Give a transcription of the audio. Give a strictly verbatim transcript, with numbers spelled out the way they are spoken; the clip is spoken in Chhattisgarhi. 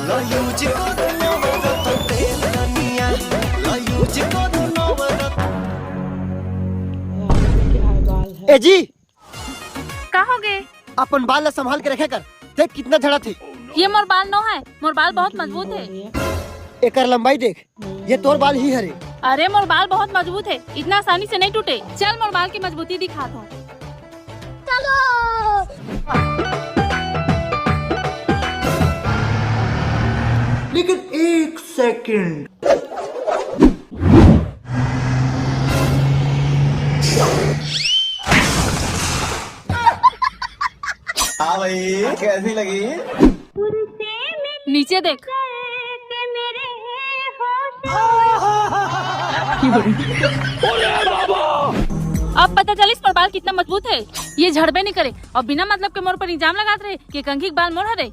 ए जी, का हो गे? अपन बाल ला संभाल के रखे कर, देख कितना झड़त हे। ये मोर बाल नो है, मोर बाल बहुत मजबूत है। एकर लंबाई देख, ये तोर बाल ही हरे। अरे मोर बाल बहुत मजबूत है, इतना आसानी से नहीं टूटे। चल मोर बाल की मजबूती दिखात हूँ। लेकिन एक सेकंड। हाँ भाई, कैसी लगी? नीचे देख। अब पता चलिस मोर बाल कितना मजबूत है। ये झड़बे नहीं करे और बिना मतलब के मोर पर इल्जाम लगात रहे कि कंघी के बाल मोर हरे।